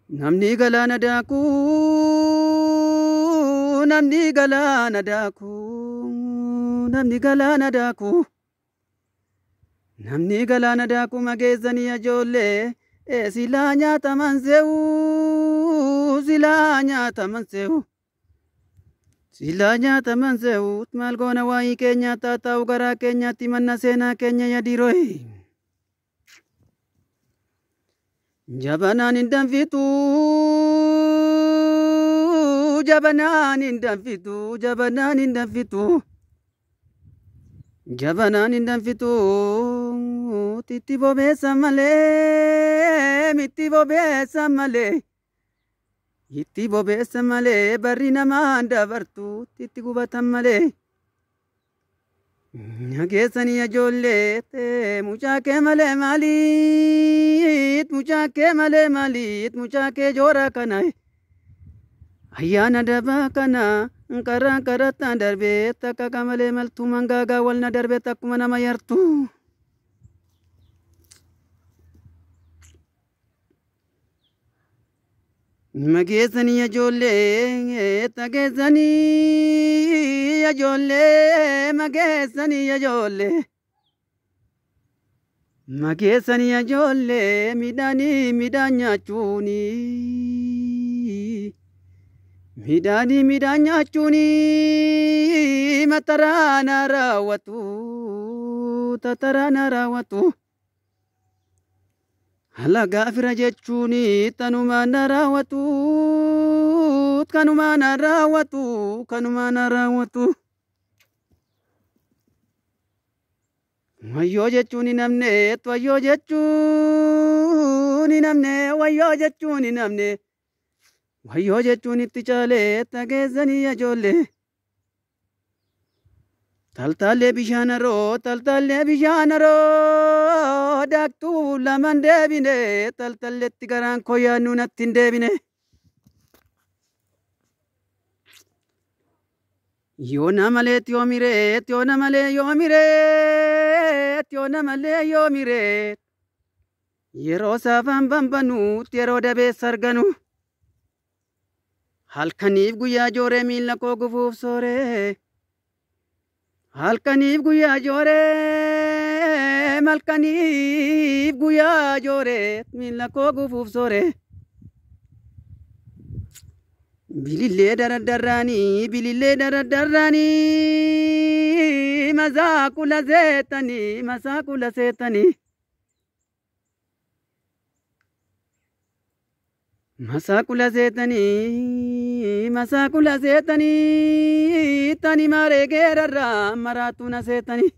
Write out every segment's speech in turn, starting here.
Namni galaana daakuu, namni galaana daakuu, namni galaana daakuu. Namni galaana daakuu mageessanii ijoollee silaa nyaataman se'uu, silaa nyaataman se'uu. Silaa nyaataman se'uu, maal goona waayii keenya taataa'u garaa keenyaatti manna seenaa keenya yadiirooyi. Jabanaan hin danfitu, jabanaan hin danfitu, jabanaan hin danfitu. Jabanaan hin danfitu, itti bobeessa malee, itti bobeessa malee. Itti bobeessa malee barri namaan dabartu itti gubatan malee. Nageessanii ijoollee, mucaa kee malee maaliit, mucaa kee malee maaliit, mucaa kee joora kana. Ayyaana dabaa kana karaa karattaan darbee takka kamalee maltuu mangaagaa wal na darbee takkuma nama yartu. Mageessanii ijoollee, tageessanii ijoollee, mageessanii ijoollee. Mageessanii ijoollee midhaanii midhaan nyaachuuni. Midhaanii midhaan nyaachuuni mataraa na raawwatu, tataraa na raawwatu. Alagaa fira jechuun tanumaan na raawwatu, kanumaan na raawwatu, kanumaan na raawwatu. Wayyoo jechuun hin namne, wayyoo jechuun hin namne, wayyoo jechuun hin namne. Wayyoo jechuun itti caalee tageessanii ijoollee. Taltaallee bishaan haroo, taltaallee bishaan haroo, daaktuu lamaan deebine, taltalleetti garaan koo yaadnu natti hin deebine. Yoona malee yoomiree, yoona malee yoomiree, yoona malee yoomiree. Yeroo saafaan banbanuutti yeroo dabeessa arganu. Halkaniif guyyaa jooree miila koo gufuuf sooree. Halkaniif guyyaa jooree, malkaniif guyyaa jooree miila koo gufuuf sooree. Bilillee daraddarraanii, bilillee daraddarraanii, masaa kula seetanii, masaa kula seetanii. Masaa kula seetanii, masaa kula seetanii, tani maree geerarraa maraatu na seetanii.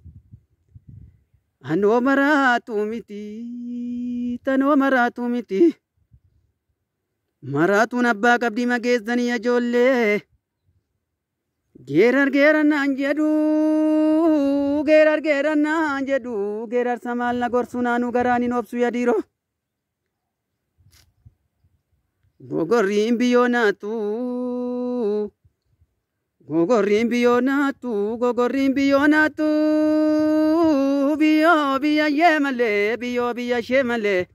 Anoo maraatu miti, tanoo maraatu miti. Maraatuun abbaa qabdii mageessanii ijoollee. Geerar geerar naan jedhu, geerar geerar naan jedhu, geerarsa maal na gorsu naanuu garaan hin obsu yadiiroo. Gogorriin biyyoo naatu, gogorriin biyyoo naatu, gogorriin biyyoo naatu, biyyoo biyya ishee malee, biyyoo biyya ishee malee.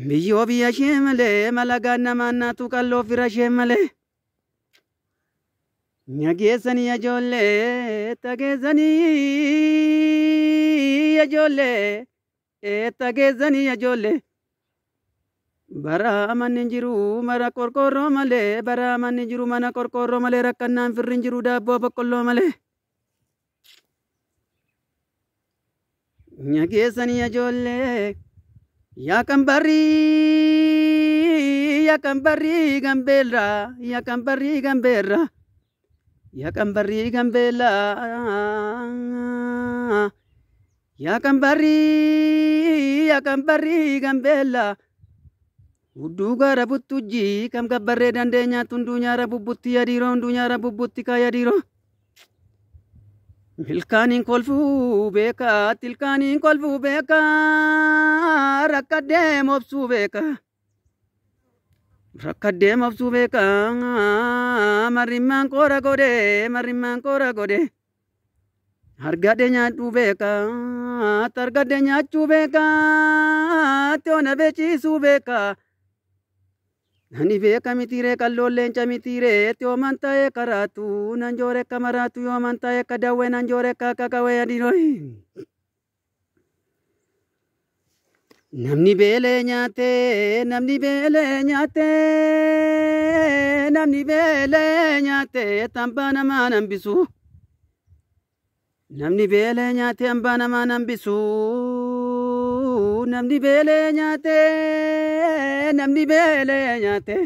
Biyyoo biyya ishee malee, malagaan namaan naatu qalloo fira ishee malee. Nyageessanii ijoollee, tageessanii ijoollee, tageessanii ijoollee. Bara manni hin jiru mana qorqoorroo malee, bara manni jiru mana qorqoorroo malee, rakkannaan firri hin jiru daabboo boqqolloo malee. Nyageessanii ijoollee, yaa kan barrii, yaa kan barrii gambeelraa, yaa kan barrii gambeelraa, yaa kan barrii gambeelaa, yaa kan barrii, yaa kan barrii gambeelaa. Hudduu gaara buttujjii kam gabbarree dandeenyaatti hunduu nyaara bubbutti yadiiroo, hunduu nyaara bubbutti kaa yadiiroo. Ilkaaniin kolfuu beekaa, ilkaaniin kolfuu beekaa, rakkadhee mobsuu beekaa. Rakkadhee mobsuu beekaa, marrimmaan koora godhee, marrimmaan koora godhee. Argadhe nyaadhuu beekaa, argadhe nyaachuu beekaa, toona beeksisuu beekaa. Nani beeka mitiiree qalloon leenca mitiiree yooman ta'ee karaatu nan joore akka maraatu yooman ta'ee akka dawwee nan joore akka akka qawwee adiiroi. Namni beelee nyaatee namni beelee nyaatee namni beelee nyaatee tambaa namaa hambisu. Namni beelee nyaatee hambaa namaa hambisu. Namni beelee nyaatee namni beelee nyaatee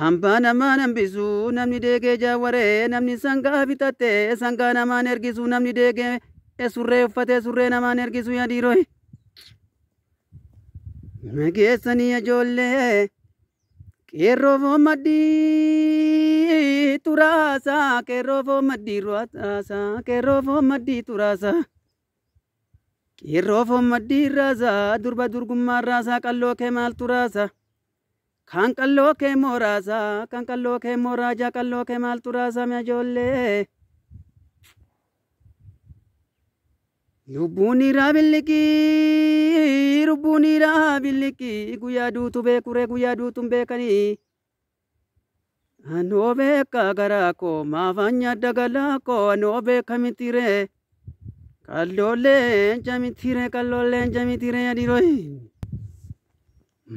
hambaa namaa hambisu. Namni deegee jaawwaree namni sangaa bitatee sangaa namaan ergisu. Namni deegee surree uffatee surree namaan ergisu yaadiiroo. Mageessanii ijoollee qeerroo foon maddii turaasaa qeerroo foon maddii raasaa qeerroo foon maddii turaasaa qeerroo foon maddii raasaa durba durgummaa raasaa qalloo kee maaltu raasaa kan qalloo kee mooraasaa kan qalloo kee mooraajaa qalloo kee maaltu raasaa mi'a ijoollee. Lubbuun dhiiraa billiqii lubbuun dhiiraa billiqii guyyaa duutu beekuree guyyaa duutu hin beekanii. Anoo beeka garaa koo maafaan nyaadda galaa koo anoo beeka mitiiree qalloolee leenca mitiiree qalloolee leenca mitiiree adiiroo.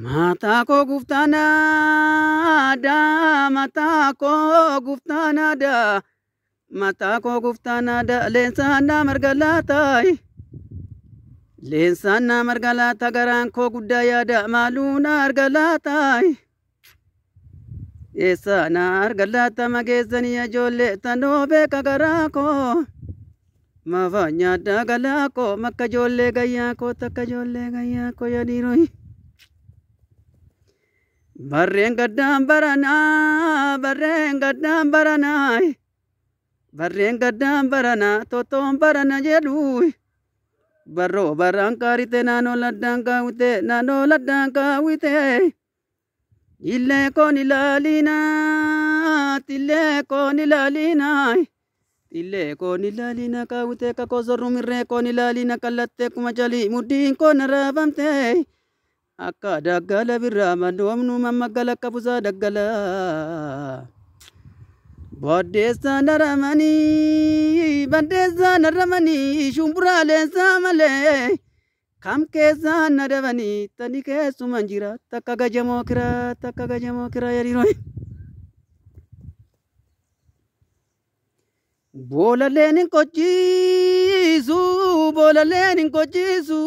Mataa koo guftaan aadaa mataa koo guftaan aadaa. Mataa koo guftaan aadaa leensaan naa marga laataa. Leensaan naa marga laata garaan koo guddaa yaada maaluu na arga laataa. Eessa na arga laata mageessanii ijoollee tanoo beeka garaa koo. Maafa nyaaddaa galaa koo makka ijoollee gayyaa koo takka ijoollee gayyaa koo yaadiiroo. Barreen gaddaan baranaa barreen gaddaan baranaa. Barreen gaddaan baranaa totoon barana jedhu. Barroo barraan kaarite naannoo laddaan kaawwite naannoo laddaan kaawwite. Illee koon ilaalinaa tillee koon ilaalinaa. Illee koon ilaalina kaawwite kakoo sorrumirree koon ilaalina kallattee kuma calii muddiin koon raafamte. Akka daggala birraa mandoomnu mammagala akka busaa daggala. Baddeessaan haramanii baddeessaan haramanii shumburaa leensaa malee kam keessaan na dabanii tani keessuman jira takka gajamoo kiraa takka gajamoo kiraa yadiiroo. Boolaleen hin qochiisu boolaleen hin qochiisu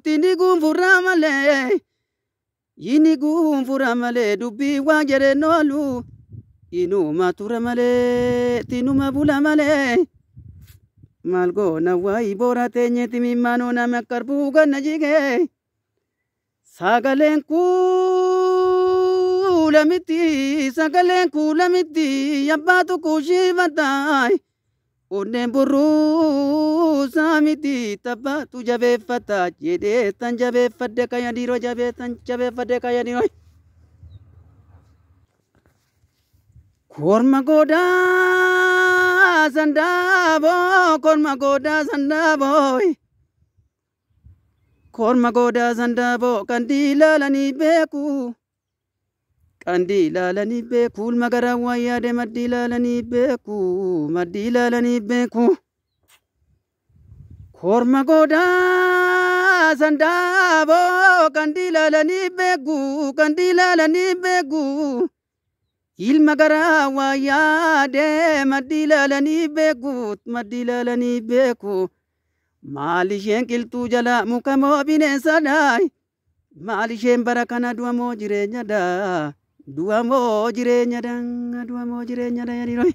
tini gunfuraa malee yini gunfuraa malee dubbii waan jedheen oolu. Inuma tura malee tinuma bula malee maal goona waayii boora teenyeeti mimmaanoo nama karbuu ganna jigee sagaleen kuula miti sagaleen kuula miti abbaatu kuushifataa onneen burruusaa miti tabbaatu jabeeffata jedhee tan jabeeffadde kaya dhiiroo jabeessan jabeeffadde kaya dhiiroo. Korma goodaa sandaaboo korma goodaa sandaaboo korma goodaa sandaaboo qandii ilaalanii beeku qandii ilaalanii beeku ilma garaa waan yaade maddii ilaalanii beeku maddii ilaalanii beeku. Korma goodaa sandaaboo qandii ilaalanii beeku qandii ilaalanii beeku. Ilma garaa waa yaade maddii ilaalanii beeku maddii ilaalanii beeku. Maal isheen qilxuu jala muka moo bineensadha? Maal isheen bara kana du'a moo jireenyadha? Du'a moo jireenyadha? Du'a moo jireenyadha? Yadiiroo.